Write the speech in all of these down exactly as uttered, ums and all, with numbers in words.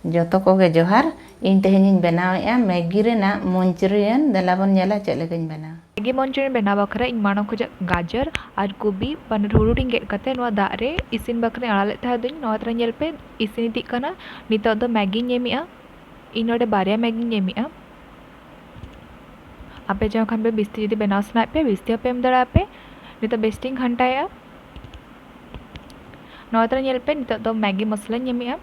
ᱡᱚᱛᱚ ᱠᱚᱜᱮ ᱡᱚᱦᱟᱨ᱾ ᱤᱧ ᱛᱮᱦᱮᱧᱤᱧ ᱵᱮᱱᱟᱣᱮᱫᱼᱟ ᱢᱮᱜᱤ ᱨᱮᱱᱟᱜ ᱢᱚᱧᱪᱩᱨᱤᱭᱟᱱ᱾ ᱫᱮᱞᱟ ᱵᱚᱱ ᱧᱮᱞᱟ ᱪᱮᱫ ᱞᱮᱠᱟᱧ ᱵᱮᱱᱟᱣᱟ᱾ ᱢᱮᱜᱤ ᱢᱚᱧᱪᱩᱨᱤᱭᱟᱱ ᱵᱮᱱᱟᱣ ᱵᱟᱠᱷᱨᱟ ᱤᱧ ᱢᱟᱲᱟᱝ ᱠᱷᱚᱡᱟᱜ ᱜᱟᱡᱚᱨ ᱟᱨ ᱠᱚᱵᱤ ᱵᱟᱱᱟᱨ ᱦᱩᱲᱩ ᱦᱩᱰᱤᱧ ᱜᱮᱫ ᱠᱟᱛᱮ ᱱᱚᱣᱟ ᱫᱟᱜ ᱨᱮ ᱤᱥᱤᱱ ᱵᱟᱠᱷᱨᱟᱧ ᱟᱲᱟᱜ ᱞᱮᱫ ᱛᱟᱦᱮᱸ ᱫᱚᱧ᱾ ᱱᱚᱣᱟ ᱛᱟᱨᱟ ᱧᱮᱞ ᱯᱮ, ᱤᱥᱤᱱ ᱤᱫᱤᱜ ᱠᱟᱱᱟ᱾ ᱱᱤᱛᱚᱜ ᱫᱚ ᱢᱮᱜᱤᱧ ᱮᱢᱮᱜᱼᱟ᱾ ᱤᱧ ᱱᱚᱰᱮ ᱵᱟᱨᱭᱟ ᱢᱮᱜᱤᱧ ᱮᱢᱮᱜᱼᱟ᱾ ᱟᱯᱮ ᱡᱟᱦᱟᱸ ᱠᱷᱟᱱ ᱯᱮ ᱵᱤᱥᱛᱤ ᱡᱩᱫᱤ ᱵᱮᱱᱟᱣ ᱥᱟᱱᱟᱭᱮᱫ ᱯᱮ, ᱵᱤᱥᱛᱤ ᱦᱚᱸᱯᱮ ᱮᱢ ᱫᱟᱲᱮᱭᱟᱜᱼᱟ ᱯᱮ᱾ ᱱᱤᱛᱚᱜ ᱵᱮᱥ ᱴᱷᱤᱠ ᱜᱷᱟᱱᱴᱟᱭᱮᱜᱼᱟ᱾ ᱱᱚᱣᱟ ᱛᱟᱨᱟ ᱧᱮᱞ ᱯᱮ, ᱱᱤᱛᱚᱜ ᱫᱚ ᱢᱮᱜᱤ ᱢᱚᱥᱞᱟᱧ ᱮᱢᱮᱜᱼᱟ᱾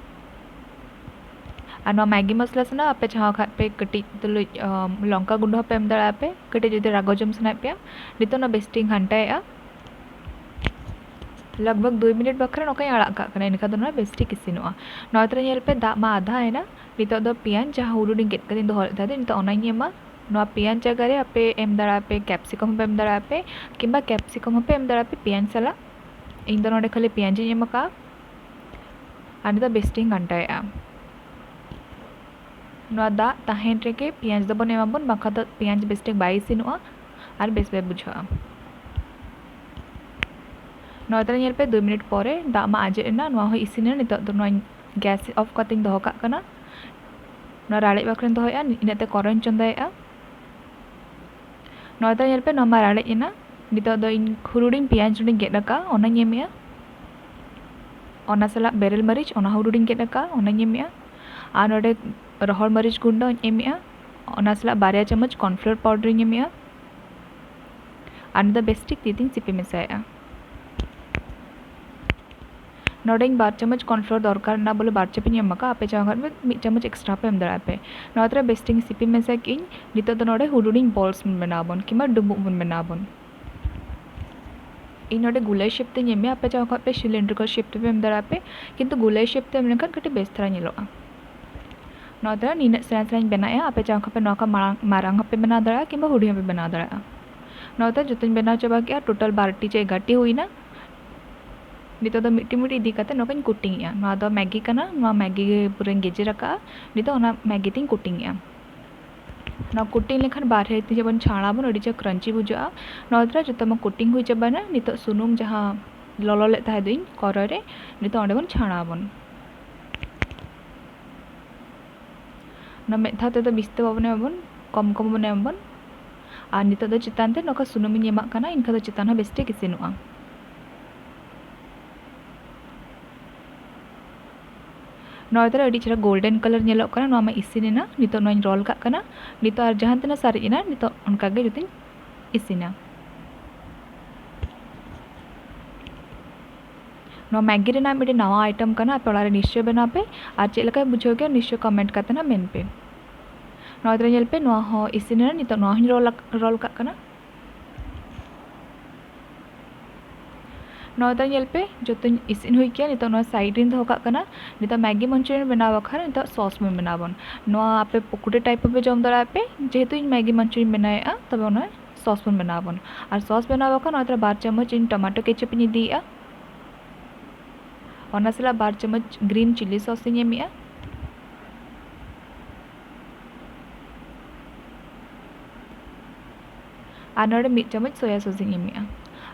ᱟᱨ ᱱᱚᱣᱟ ᱢᱮᱜᱤ ᱢᱚᱥᱞᱟ ᱥᱟᱞᱟᱜ ᱟᱯᱮ ᱡᱟᱦᱟᱸ ᱠᱷᱟᱱ ᱯᱮ ᱠᱟᱹᱴᱤᱡ ᱛᱩᱞᱩᱡ, ᱟᱢ, ᱞᱚᱝᱠᱟ ᱜᱩᱸᱰᱟᱹ ᱦᱚᱸᱯᱮ ᱮᱢ ᱫᱟᱲᱮᱭᱟᱜᱼᱟ ᱯᱮ, ᱠᱟᱹᱴᱤᱡ ᱡᱩᱫᱤ ᱨᱟᱜᱚ ᱡᱚᱢ ᱥᱟᱱᱟᱭᱮᱫ ᱯᱮᱭᱟ᱾ ᱱᱤᱛᱚᱜ ᱚᱱᱟ ᱵᱮᱥ ᱴᱷᱤᱠ ᱜᱷᱟᱱᱴᱟᱭᱮᱜᱼᱟ᱾ ᱞᱟᱜᱽ ᱵᱷᱟᱜᱽ ᱫᱩᱭ ᱢᱤᱱᱤᱴ ᱵᱟᱠᱷᱨᱟ ᱱᱚᱝᱠᱟᱧ ᱟᱲᱟᱜ ᱠᱟᱜ ᱠᱟᱱᱟ, ᱮᱱᱠᱷᱟᱱ ᱫᱚ ᱱᱚᱣᱟ ᱵᱮᱥ ᱴᱷᱤᱠ ᱤᱥᱤᱱᱚᱜᱼᱟ᱾ ᱱᱚᱣᱟ ᱛᱟᱨᱟ ᱧᱮᱞ ᱯᱮ, ᱫᱟᱜ ᱢᱟ ᱟᱫᱷᱟ ᱮᱱᱟ᱾ ᱱᱤᱛᱚᱜ ᱫᱚ ᱯᱮᱸᱭᱟᱡᱽ, ᱡᱟᱦᱟᱸ ᱦᱩᱰᱩ ᱦᱩᱰᱤᱧ ᱜᱮᱫ ᱠᱟᱛᱮᱧ ᱫᱚᱦᱚ ᱞᱮᱫ ᱛᱟᱦᱮᱸ ᱫᱚ, ᱱᱤᱛᱚᱜ ᱚᱱᱟᱧ ᱮᱢᱟ᱾ ᱱᱚᱣᱟ ᱯᱮᱸᱭᱟᱡᱽ ᱡᱟᱭᱜᱟ ᱨᱮ ᱟᱯᱮ ᱮᱢ ᱫᱟᱲᱮᱭᱟᱜᱼᱟ ᱯᱮ ᱠᱮᱯᱥᱤᱠᱚᱢ ᱦᱚᱸᱯᱮ ᱮᱢ ᱫᱟᱲᱮᱭᱟᱜᱼᱟ ᱯᱮ, ᱠᱤᱝᱵᱟ ᱠᱮᱯᱥᱤᱠᱚᱢ ᱦᱚᱸᱯᱮ ᱮᱢ ᱫᱟᱲᱮᱭᱟᱜᱼᱟ ᱯᱮ ᱯᱮᱸᱭᱟᱡᱽ ᱥᱟᱞᱟᱜ᱾ ᱤᱧ ᱫᱚ ᱱᱚᱰᱮ ᱠᱷᱟᱹᱞᱤ ᱯᱮᱸᱭᱟᱡᱽ ᱤᱧ ᱮᱢ ᱟᱠᱟᱫᱼᱟ᱾ ᱟᱨ ᱱᱤᱛᱚᱜ ᱵᱮᱥ ᱴᱷᱤᱠ ᱤᱧ ᱜᱷᱟᱱᱴᱟᱭᱮᱫᱼᱟ᱾ ᱱᱚᱣᱟ ᱫᱟᱜ ᱛᱟᱦᱮᱱ ᱨᱮᱜᱮ ᱯᱮᱸᱭᱟᱡᱽ ᱫᱚᱵᱚᱱ ᱮᱢᱟᱵᱚᱱ, ᱵᱟᱝᱠᱷᱟᱱ ᱫᱚ ᱯᱮᱸᱭᱟᱡᱽ ᱵᱮᱥ ᱴᱷᱤᱠ ᱵᱟᱭ ᱤᱥᱤᱱᱚᱜᱼᱟ ᱟᱨ ᱵᱮᱥ ᱵᱟᱭ ᱵᱩᱡᱷᱟᱹᱜᱼᱟ᱾ ᱱᱚᱣᱟ ᱛᱟᱨᱟ ᱧᱮᱞ ᱯᱮ, ᱫᱩ ᱢᱤᱱᱤᱴ ᱯᱚᱨᱮ ᱫᱟᱜ ᱢᱟ ᱟᱸᱡᱮᱫ ᱮᱱᱟ, ᱱᱚᱣᱟ ᱦᱚᱸ ᱤᱥᱤᱱ ᱮᱱᱟ᱾ ᱱᱤᱛᱚᱜ ᱫᱚ ᱱᱚᱣᱟᱧ ᱜᱮᱥ ᱚᱯᱷ ᱠᱟᱛᱮᱧ ᱫᱚᱦᱚ ᱠᱟᱜ ᱠᱟᱱᱟ᱾ ᱱᱚᱣᱟ ᱨᱟᱲᱮᱡ ᱵᱟᱠᱷᱨᱟᱧ ᱫᱚᱦᱚᱭᱮᱫᱼᱟ, ᱤᱱᱟᱹᱜ ᱛᱮ ᱠᱚᱨᱟᱣ ᱤᱧ ᱪᱚᱸᱫᱟᱭᱮᱫᱼᱟ᱾ ᱱᱚᱣᱟ ᱛᱟᱨᱟ ᱧᱮᱞ ᱯᱮ, ᱱᱚᱣᱟ ᱢᱟ ᱨᱟᱲᱮᱡ ᱮᱱᱟ᱾ ᱱᱤᱛᱚᱜ ᱫᱚ ᱤᱧ ᱦᱩᱰᱩ ᱦᱩᱰᱤᱧ ᱯᱮᱸᱭᱟᱡᱽ ᱱᱚᱰᱮᱧ ᱜᱮᱫ ᱟᱠᱟᱫᱼᱟ, ᱚᱱᱟᱧ ᱮᱢᱮᱜᱼᱟ᱾ ᱚᱱᱟ ᱥᱟᱞᱟᱜ ᱵᱮᱨᱮᱞ ᱢᱟᱹᱨᱤᱪ, ᱚᱱᱟ ᱦᱚᱸ ᱦᱩᱰᱩ ᱦᱩᱰᱤᱧ ᱜᱮᱫ ᱟᱠᱟᱫᱼᱟ, ᱚᱱᱟᱧ ᱮᱢᱮᱜᱼᱟ᱾ ᱟᱨ ᱱᱚᱰᱮ ᱨᱚᱦᱚᱲ ᱢᱟᱹᱨᱤᱪ ᱜᱩᱸᱰᱟᱹᱧ ᱮᱢᱮᱜᱼᱟ᱾ ᱚᱱᱟ ᱥᱟᱞᱟᱜ ᱵᱟᱨᱭᱟ ᱪᱟᱢᱚᱪ cornflour powder ᱤᱧ ᱮᱢᱮᱜᱼᱟ᱾ ᱟᱨ ᱱᱤᱛᱚᱜ ᱵᱮᱥ ᱴᱷᱤᱠ ᱛᱤ ᱛᱤᱧ ᱥᱤᱯᱤ ᱢᱮᱥᱟᱭᱮᱫᱼᱟ᱾ ᱱᱚᱰᱮᱧ ᱵᱟᱨ ᱪᱟᱢᱚᱪ cornflour ᱫᱚᱨᱠᱟᱨ ᱨᱮᱱᱟᱜ ᱵᱚᱞᱮ ᱵᱟᱨ ᱪᱟᱢᱚᱪ ᱤᱧ ᱮᱢ ᱟᱠᱟᱫᱼᱟ, ᱟᱯᱮ ᱪᱟᱦᱟᱣ ᱠᱷᱟᱱ ᱯᱮ ᱢᱤᱫ ᱪᱟᱢᱚᱪ extra ᱯᱮ ᱮᱢ ᱫᱟᱲᱮᱭᱟᱜᱼᱟ ᱯᱮ᱾ ᱱᱚᱣᱟ ᱛᱟᱨᱟ ᱵᱮᱥ ᱴᱷᱤᱠ ᱤᱧ ᱥᱤᱯᱤ ᱢᱮᱥᱟ ᱠᱮᱫ ᱟᱹᱧ᱾ ᱱᱤᱛᱚᱜ ᱫᱚ ᱱᱚᱰᱮ ᱦᱩᱰᱩ ᱦᱩᱰᱤᱧ balls ᱵᱚᱱ ᱵᱮᱱᱟᱣ ᱟᱵᱚᱱ ᱠᱤᱝᱵᱟ ᱰᱩᱸᱵᱩᱜ ᱵᱚᱱ ᱵᱮᱱᱟᱣ ᱟᱵᱚᱱ᱾ ᱤᱧ ᱱᱚᱰᱮ ᱜᱩᱞᱟᱹᱭ shape ᱛᱮᱧ ᱮᱢᱮᱜᱼᱟ, ᱟᱯᱮ ᱪᱟᱦᱟᱣ ᱠᱷᱟᱱ ᱯᱮ cylindrical shape ᱛᱮᱯᱮ ᱮᱢ ᱫᱟᱲᱮᱭᱟᱜᱼᱟ ᱯᱮ, ᱠᱤᱱᱛᱩ ᱜᱩᱞᱟᱹᱭ shape ᱛᱮ ᱮᱢ ᱞᱮᱱᱠᱷᱟᱱ ᱠᱟᱹᱴᱤᱡ ᱵᱮᱥ ᱫᱷᱟᱨᱟ ᱧᱮᱞᱚᱜᱼᱟ᱾ ᱱᱚᱣᱟ ᱛᱟᱨᱟ ᱱᱤᱱᱟᱹᱜ ᱥᱮᱬᱟ ᱥᱮᱬᱟᱧ ᱵᱮᱱᱟᱣᱮᱜᱼᱟ, ᱟᱯᱮ ᱪᱟᱦᱟᱣ ᱠᱷᱟᱱ ᱯᱮ ᱱᱚᱣᱟ ᱠᱷᱚᱱ ᱢᱟᱨᱟᱝ, ᱢᱟᱨᱟᱝ ᱦᱚᱸᱯᱮ ᱵᱮᱱᱟᱣ ᱫᱟᱲᱮᱭᱟᱜᱼᱟ ᱠᱤᱝᱵᱟ ᱦᱩᱰᱤᱧ ᱦᱚᱸᱯᱮ ᱵᱮᱱᱟᱣ ᱫᱟᱲᱮᱭᱟᱜᱼᱟ᱾ ᱱᱚᱣᱟ ᱛᱟᱨᱟ ᱡᱚᱛᱚᱧ ᱵᱮᱱᱟᱣ ᱪᱟᱵᱟ ᱠᱮᱜᱼᱟ, total ᱵᱟᱨᱚᱴᱤ ᱪᱮ ᱮᱜᱟᱨᱚᱴᱤ ᱦᱩᱭᱱᱟ᱾ ᱱᱤᱛᱚᱜ ᱫᱚ ᱢᱤᱫᱴᱤᱡ ᱢᱤᱫᱴᱤᱡ ᱤᱫᱤ ᱠᱟᱛᱮ ᱱᱚᱣᱟ ᱠᱚᱧ coating ᱮᱜᱼᱟ᱾ ᱱᱚᱣᱟ ᱫᱚ ᱢᱮᱜᱤ ᱠᱟᱱᱟ, ᱱᱚᱣᱟ ᱢᱮᱜᱤ ᱜᱮ ᱯᱩᱨᱟᱹᱧ ᱜᱮᱡᱮᱨ ᱟᱠᱟᱜᱼᱟ᱾ ᱱᱤᱛᱚᱜ ᱚᱱᱟ ᱢᱮᱜᱤ ᱛᱤᱧ coating ᱮᱜᱼᱟ᱾ ᱱᱚᱣᱟ coating ᱞᱮᱠᱷᱟᱱ ᱵᱟᱨᱦᱮ ᱛᱮ ᱡᱮᱢᱚᱱ ᱪᱷᱟᱲᱟ ᱵᱚᱱ, ᱟᱹᱰᱤ ᱪᱮᱦᱨᱟ crunchy ᱵᱩᱡᱷᱟᱹᱜᱼᱟ᱾ ᱱᱚᱣᱟ ᱛᱟᱨᱟ ᱡᱚᱛᱚ ᱢᱟ coating ᱦᱩᱭ ᱪᱟᱵᱟᱭᱮᱱᱟ᱾ ᱱᱤᱛᱚᱜ ᱥᱩᱱᱩᱢ ᱡᱟᱦᱟᱸ ᱞᱚᱞᱚ ᱞᱮᱫ ᱛᱟᱦᱮᱸ ᱫᱚᱧ ᱠᱚᱲᱟᱭ ᱨᱮ, ᱱᱤᱛᱚᱜ ᱚᱸᱰᱮ ᱵᱚᱱ ᱪᱷᱟᱲᱟ ᱟᱵᱚᱱ᱾ ᱚᱱᱟ ᱢᱤᱫ ᱫᱷᱟᱣ ᱛᱮᱫᱚ ᱵᱤᱥᱛᱤ ᱵᱟᱵᱚᱱ ᱮᱢᱟᱵᱚᱱ, ᱠᱚᱢ ᱠᱚᱢ ᱵᱚᱱ ᱮᱢᱟᱵᱚᱱ᱾ ᱟᱨ ᱱᱤᱛᱚᱜ ᱫᱚ ᱪᱮᱛᱟᱱ ᱛᱮ ᱱᱚᱝᱠᱟ ᱥᱩᱱᱩᱢᱤᱧ ᱮᱢᱟᱜ ᱠᱟᱱᱟ, ᱮᱱᱠᱷᱟᱱ ᱫᱚ ᱪᱮᱛᱟᱱ ᱦᱚᱸ ᱵᱮᱥ ᱴᱷᱤᱠ ᱤᱥᱤᱱᱚᱜᱼᱟ᱾ ᱱᱚᱣᱟ ᱫᱚ ᱟᱹᱰᱤ ᱪᱮᱦᱨᱟ golden colour ᱧᱮᱞᱚᱜ ᱠᱟᱱᱟ᱾ ᱱᱚᱣᱟ ᱢᱟ ᱤᱥᱤᱱ ᱮᱱᱟ᱾ ᱱᱤᱛᱚᱜ ᱱᱚᱣᱟᱧ roll ᱠᱟᱜ ᱠᱟᱱᱟ᱾ ᱱᱤᱛᱚᱜ ᱟᱨ ᱡᱟᱦᱟᱸ ᱛᱤᱱᱟᱹᱜ ᱥᱟᱨᱮᱡ ᱮᱱᱟ, ᱱᱤᱛᱚᱜ ᱚᱱᱠᱟ ᱜᱮ ᱡᱚᱛᱚᱧ ᱤᱥᱤᱱᱟ᱾ ᱱᱚᱣᱟ ᱢᱮᱜᱤ ᱨᱮᱱᱟᱜ ᱢᱤᱫᱴᱮᱱ ᱱᱟᱣᱟ item ᱠᱟᱱᱟ, ᱟᱯᱮ ᱚᱲᱟᱜ ᱨᱮ ᱱᱤᱥᱪᱚᱭ ᱵᱮᱱᱟᱣ ᱯᱮ᱾ ᱟᱨ ᱪᱮᱫ ᱞᱮᱠᱟ ᱵᱩᱡᱷᱟᱹᱣ ᱠᱮᱫᱟ, ᱱᱤᱥᱪᱚᱭ comment ᱠᱟᱛᱮ ᱱᱟᱜ ᱢᱮᱱ ᱯᱮ᱾ ᱱᱚᱣᱟ ᱫᱚ ᱧᱮᱞ ᱯᱮ, ᱱᱚᱣᱟ ᱦᱚᱸ ᱤᱥᱤᱱ ᱮᱱᱟ᱾ ᱱᱤᱛᱚᱜ ᱱᱚᱣᱟ ᱦᱚᱸᱧ roll ᱟᱠ-, roll ᱠᱟᱜ ᱠᱟᱱᱟ᱾ ᱱᱚᱣᱟ ᱫᱚ ᱧᱮᱞ ᱯᱮ, ᱡᱚᱛᱚᱧ ᱤᱥᱤᱱ ᱦᱩᱭ ᱠᱮᱜᱼᱟ᱾ ᱱᱤᱛᱚᱜ ᱱᱚᱣᱟ side ᱨᱤᱧ ᱫᱚᱦᱚ ᱠᱟᱜ ᱠᱟᱱᱟ᱾ ᱱᱤᱛᱚᱜ ᱢᱮᱜᱤ ᱢᱟᱧᱪᱩᱨᱤᱭᱟᱱ ᱵᱮᱱᱟᱣ ᱵᱟᱠᱷᱨᱟ ᱱᱤᱛᱚᱜ sauce ᱵᱚᱱ ᱵᱮᱱᱟᱣ ᱟᱵᱚᱱ᱾ ᱱᱚᱣᱟ ᱟᱯᱮ ᱯᱚᱠᱳᱲᱤ type ᱦᱚᱸᱯᱮ ᱡᱚᱢ ᱫᱟᱲᱮᱭᱟᱜᱼᱟ ᱯᱮ, ᱡᱮᱦᱮᱛᱩ ᱤᱧ ᱢᱮᱜᱤ ᱢᱟᱧᱪᱩᱨᱤᱭᱟᱱ ᱵᱮᱱᱟᱣᱮᱫᱼᱟ, ᱛᱚᱵᱮ ᱚᱱᱟ sauce ᱵᱚᱱ ᱵᱮᱱᱟᱣ ᱟᱵᱚᱱ᱾ ᱟᱨ sauce ᱵᱮᱱᱟᱣ ᱵᱟᱠᱷᱨᱟ ᱱᱚᱣᱟ ᱫᱚ ᱵᱟᱨ ᱪᱟᱢᱚᱪ ᱤᱧ tomato ketchup ᱤᱧ ᱤᱫᱤᱭᱮᱫᱼᱟ᱾ ᱚᱱᱟ ᱥᱟᱞᱟᱜ ᱵᱟᱨ ᱪᱟᱢᱚᱪ green chilli sauce ᱤᱧ ᱮᱢᱮᱜᱼᱟ᱾ ᱟᱨ ᱱᱚᱰᱮ ᱢᱤᱫ ᱪᱟᱢᱚᱪ soya sauce ᱤᱧ ᱮᱢᱮᱜᱼᱟ᱾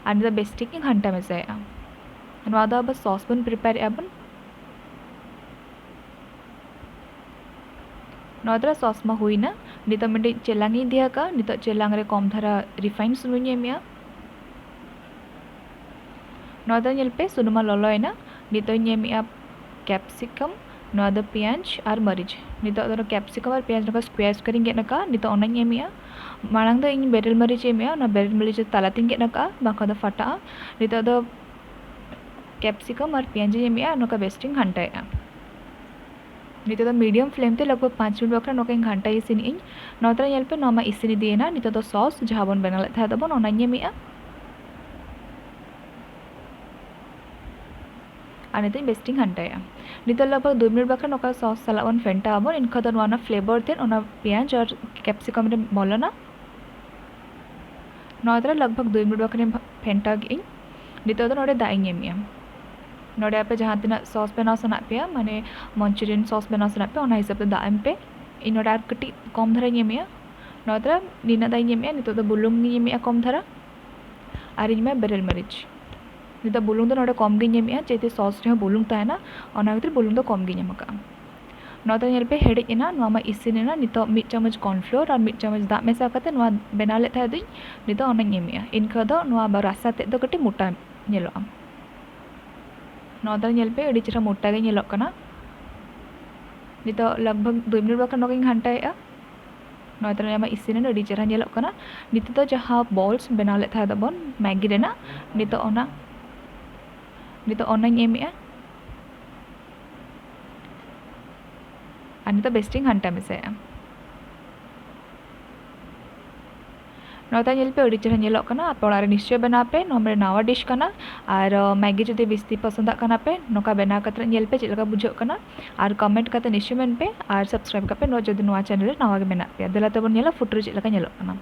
ᱟᱨ ᱱᱤᱛᱚᱜ ᱵᱮᱥ ᱴᱷᱤᱠ ᱤᱧ ᱜᱷᱟᱱᱴᱟ ᱢᱮᱥᱟᱭᱮᱜᱼᱟ᱾ ᱱᱚᱣᱟ ᱫᱚ ᱟᱵᱚ sauce ᱵᱚᱱ prepareᱮᱜᱼᱟ ᱵᱚᱱ᱾ ᱱᱚᱣᱟ ᱫᱚ sauce ᱢᱟ ᱦᱩᱭᱱᱟ᱾ ᱱᱤᱛᱚᱜ ᱢᱤᱫᱴᱤᱡ ᱪᱮᱞᱟᱝ ᱤᱧ ᱤᱫᱤ ᱟᱠᱟᱫᱼᱟ᱾ ᱱᱤᱛᱚᱜ ᱪᱮᱞᱟᱝ ᱨᱮ ᱠᱚᱢ ᱫᱷᱟᱨᱟ refined ᱥᱩᱱᱩᱢ ᱤᱧ ᱮᱢᱮᱜᱼᱟ᱾ ᱱᱚᱣᱟ ᱫᱚ ᱧᱮᱞ ᱯᱮ, ᱥᱩᱱᱩᱢ ᱢᱟ ᱞᱚᱞᱚᱭᱮᱱᱟ᱾ ᱱᱤᱛᱚᱜ ᱤᱧ ᱮᱢᱮᱜᱼᱟ capsicum, ᱱᱚᱣᱟ ᱫᱚ ᱯᱮᱸᱭᱟᱡᱽ ᱟᱨ ᱢᱟᱹᱨᱤᱪ᱾ ᱱᱤᱛᱚᱜ ᱫᱚ capsicum ᱟᱨ ᱯᱮᱸᱭᱟᱡᱽ ᱱᱚᱝᱠᱟ square square ᱤᱧ ᱜᱮᱫ ᱟᱠᱟᱫᱼᱟ᱾ ᱱᱤᱛᱚᱜ ᱚᱱᱟᱧ ᱮᱢᱮᱜᱼᱟ᱾ ᱢᱟᱲᱟᱝ ᱫᱚ ᱤᱧ ᱵᱮᱨᱮᱞ ᱢᱟᱹᱨᱤᱪ ᱤᱧ ᱮᱢᱮᱜᱼᱟ, ᱚᱱᱟ ᱵᱮᱨᱮᱞ ᱢᱟᱹᱨᱤᱪ ᱫᱚ ᱛᱟᱞᱟᱛᱤᱧ ᱜᱮᱫ ᱟᱠᱟᱫᱼᱟ, ᱵᱟᱝᱠᱷᱟᱱ ᱫᱚ ᱯᱷᱟᱴᱟᱜᱼᱟ᱾ ᱱᱤᱛᱚᱜ ᱫᱚ capsicum ᱟᱨ ᱯᱮᱸᱭᱟᱡᱽ ᱤᱧ ᱮᱢᱮᱜᱼᱟ, ᱱᱚᱝᱠᱟ ᱵᱮᱥ ᱴᱷᱤᱠ ᱤᱧ ᱜᱷᱟᱱᱴᱟᱭᱮᱜᱼᱟ᱾ ᱱᱤᱛᱚᱜ ᱫᱚ medium flame ᱛᱮ ᱞᱟᱜᱽ ᱵᱷᱟᱜᱽ ᱯᱟᱸᱪ ᱢᱤᱱᱤᱴ ᱵᱟᱠᱷᱨᱟ ᱱᱚᱝᱠᱟᱧ ᱜᱷᱟᱱᱴᱟᱭ ᱤᱥᱤᱱᱮᱜ ᱟᱹᱧ᱾ ᱱᱚᱣᱟ ᱛᱟᱞᱟ ᱧᱮᱞ ᱯᱮ, ᱱᱚᱣᱟ ᱢᱟ ᱤᱥᱤᱱ ᱤᱫᱤᱭᱮᱱᱟ᱾ ᱱᱤᱛᱚᱜ ᱫᱚ sauce ᱡᱟᱦᱟᱸ ᱵᱚᱱ ᱵᱮᱱᱟᱣ ᱞᱮᱫ ᱛᱟᱦᱮᱸ ᱫᱚᱵᱚᱱ, ᱚᱱᱟᱧ ᱮᱢᱮᱜᱼᱟ᱾ ᱟᱨ ᱱᱤᱛᱚᱜ ᱵᱮᱥ ᱴᱷᱤᱠ ᱤᱧ ᱜᱷᱟᱱᱴᱟᱭᱮᱜᱼᱟ᱾ ᱱᱤᱛᱚᱜ ᱞᱟᱜᱽ ᱵᱷᱟᱜᱽ ᱫᱩ ᱢᱤᱱᱤᱴ ᱵᱟᱠᱷᱨᱟ ᱱᱚᱝᱠᱟ sauce ᱥᱟᱞᱟᱜ ᱵᱚᱱ ᱯᱷᱮᱱᱴᱟ ᱟᱵᱚᱱ, ᱮᱱᱠᱷᱟᱱ ᱫᱚ ᱱᱚᱣᱟ ᱨᱮᱱᱟᱜ flavour ᱛᱮᱫ ᱚᱱᱟ ᱯᱮᱸᱭᱟᱡᱽ ᱟᱨ capsicum ᱨᱮ ᱵᱚᱞᱚᱱᱟ᱾ ᱱᱚᱣᱟ ᱫᱚ ᱞᱟᱜᱽ ᱵᱷᱟᱜᱽ ᱫᱩᱭ ᱢᱤᱱᱤᱴ ᱵᱟᱠᱷᱨᱟᱧ ᱵᱷᱟ-, ᱯᱷᱮᱱᱴᱟᱣ ᱠᱮᱜ ᱟᱹᱧ᱾ ᱱᱤᱛᱚᱜ ᱫᱚ ᱱᱚᱰᱮ ᱫᱟᱜ ᱤᱧ ᱮᱢᱮᱜᱼᱟ᱾ ᱱᱚᱰᱮ ᱟᱯᱮ ᱡᱟᱦᱟᱸ ᱛᱤᱱᱟᱹᱜ sauce ᱵᱮᱱᱟᱣ ᱥᱟᱱᱟᱭᱮᱫ ᱯᱮᱭᱟ, ᱢᱟᱱᱮ manchurian sauce ᱵᱮᱱᱟᱣ ᱥᱟᱱᱟᱭᱮᱫ ᱯᱮᱭᱟ, ᱚᱱᱟ ᱦᱤᱥᱟᱹᱵ ᱛᱮ ᱫᱟᱜ ᱮᱢ ᱯᱮ᱾ ᱤᱧ ᱱᱚᱰᱮ ᱟᱨ ᱠᱟᱹᱴᱤᱡ ᱠᱚᱢ ᱫᱷᱟᱨᱟᱧ ᱮᱢᱮᱜᱼᱟ᱾ ᱱᱚᱣᱟ ᱫᱚ ᱱᱤᱱᱟᱹᱜ ᱫᱟᱜ ᱤᱧ ᱮᱢᱮᱜᱼᱟ᱾ ᱱᱤᱛᱚᱜ ᱫᱚ ᱵᱩᱞᱩᱝ ᱤᱧ ᱮᱢᱮᱜᱼᱟ ᱠᱚᱢ ᱫᱷᱟᱨᱟ, ᱟᱨ ᱤᱧ ᱮᱢᱟ ᱵᱮᱨᱮᱞ ᱢᱟᱹᱨᱤᱪ᱾ ᱱᱤᱛᱚᱜ ᱵᱩᱞᱩᱝ ᱫᱚ ᱱᱚᱰᱮ ᱠᱚᱢ ᱜᱤᱧ ᱮᱢᱮᱜᱼᱟ, ᱡᱮᱦᱮᱛᱩ sauce ᱨᱮᱦᱚᱸ ᱵᱩᱞᱩᱝ ᱛᱟᱦᱮᱱᱟ, ᱚᱱᱟ ᱠᱷᱟᱹᱛᱤᱨ ᱵᱩᱞᱩᱝ ᱫᱚ ᱠᱚᱢ ᱜᱤᱧ ᱮᱢ ᱟᱠᱟᱜᱼᱟ᱾ ᱱᱚᱣᱟ ᱫᱚ ᱧᱮᱞ ᱯᱮ, ᱦᱮᱰᱮᱡ ᱮᱱᱟ, ᱱᱚᱣᱟ ᱢᱟ ᱤᱥᱤᱱ ᱮᱱᱟ᱾ ᱱᱤᱛᱚᱜ ᱢᱤᱫ ᱪᱟᱢᱚᱪ cornflour ᱟᱨ ᱢᱤᱫ ᱪᱟᱢᱚᱪ ᱫᱟᱜ ᱢᱮᱥᱟ ᱠᱟᱛᱮ ᱱᱚᱣᱟ ᱵᱮᱱᱟᱣ ᱞᱮᱫ ᱛᱟᱦᱮᱸ ᱫᱚᱧ, ᱱᱤᱛᱚᱜ ᱚᱱᱟᱧ ᱮᱢᱮᱜᱼᱟ᱾ ᱤᱱᱠᱷᱟᱹ ᱫᱚ ᱱᱚᱣᱟ ᱵᱟ-, ᱨᱟᱥᱟ ᱛᱮᱫ ᱫᱚ ᱠᱟᱹᱴᱤᱡ ᱢᱚᱴᱟ ᱧᱮᱞᱚᱜᱼᱟ᱾ ᱱᱚᱣᱟ ᱫᱚ ᱧᱮᱞ ᱯᱮ, ᱟᱹᱰᱤ ᱪᱮᱦᱨᱟ ᱢᱚᱴᱟ ᱜᱮ ᱧᱮᱞᱚᱜ ᱠᱟᱱᱟ᱾ ᱱᱤᱛᱚᱜ ᱞᱟᱜᱽ ᱵᱷᱟᱜᱽ ᱫᱩᱭ ᱢᱤᱱᱤᱴ ᱵᱟᱠᱷᱟᱱ ᱱᱚᱣᱟ ᱜᱤᱧ ᱜᱷᱟᱱᱴᱟᱭᱮᱜᱼᱟ᱾ ᱱᱚᱣᱟ ᱫᱚ ᱱᱚᱣᱟ ᱢᱟ ᱤᱥᱤᱱ ᱮᱱᱟ, ᱟᱹᱰᱤ ᱪᱮᱦᱨᱟ ᱧᱮᱞᱚᱜ ᱠᱟᱱᱟ᱾ ᱱᱤᱛᱚᱜ ᱫᱚ ᱡᱟᱦᱟᱸ balls ᱵᱮᱱᱟᱣ ᱞᱮᱫ ᱛᱟᱦᱮᱸ ᱫᱚᱵᱚᱱ ᱢᱮᱜᱤ ᱨᱮᱱᱟᱜ, ᱱᱤᱛᱚᱜ ᱚᱱᱟ, ᱱᱤᱛᱚᱜ ᱚᱱᱟᱧ ᱮᱢᱮᱜᱼᱟ᱾ ᱟᱨ ᱱᱤᱛᱚᱜ ᱵᱮᱥ ᱴᱷᱤᱠ ᱜᱷᱟᱱᱴᱟ ᱢᱮᱥᱟᱭᱮᱜᱼᱟ᱾ ᱱᱚᱣᱟ ᱫᱚ ᱧᱮᱞ ᱯᱮ, ᱟᱹᱰᱤ ᱪᱮᱦᱨᱟ ᱧᱮᱞᱚᱜ ᱠᱟᱱᱟ᱾ ᱟᱯᱮ ᱚᱲᱟᱜ ᱨᱮ ᱱᱤᱥᱪᱚᱭ ᱵᱮᱱᱟᱣ ᱯᱮ, ᱱᱚᱣᱟ ᱢᱤᱫᱴᱮᱱ ᱱᱟᱣᱟ dish ᱠᱟᱱᱟ᱾ ᱟᱨ, ᱟᱸ, ᱢᱮᱜᱤ ᱡᱩᱫᱤ ᱵᱮᱥᱛᱤ ᱯᱚᱥᱚᱸᱫᱟᱜ ᱠᱟᱱᱟ ᱯᱮ, ᱱᱚᱝᱠᱟ ᱵᱮᱱᱟᱣ ᱠᱟᱛᱮ ᱧᱮᱞ ᱯᱮ ᱪᱮᱫ ᱞᱮᱠᱟ ᱵᱩᱡᱷᱟᱹᱜ ᱠᱟᱱᱟ᱾ ᱟᱨ comment ᱠᱟᱛᱮ ᱱᱤᱥᱪᱚᱭ ᱢᱮᱱ ᱯᱮ, ᱟᱨ subscribe ᱠᱟᱜ ᱯᱮ ᱱᱚᱣᱟ ᱡᱩᱫᱤ ᱱᱚᱣᱟ channel ᱨᱮ ᱱᱟᱣᱟ ᱜᱮ ᱢᱮᱱᱟᱜ ᱯᱮᱭᱟ᱾ ᱫᱮᱞᱟ ᱛᱮᱵᱚᱱ ᱧᱮᱞᱟ ᱯᱷᱩᱴᱨᱟᱹ ᱪᱮᱫ ᱞᱮᱠᱟ ᱧᱮᱞᱚᱜ ᱠᱟᱱᱟ᱾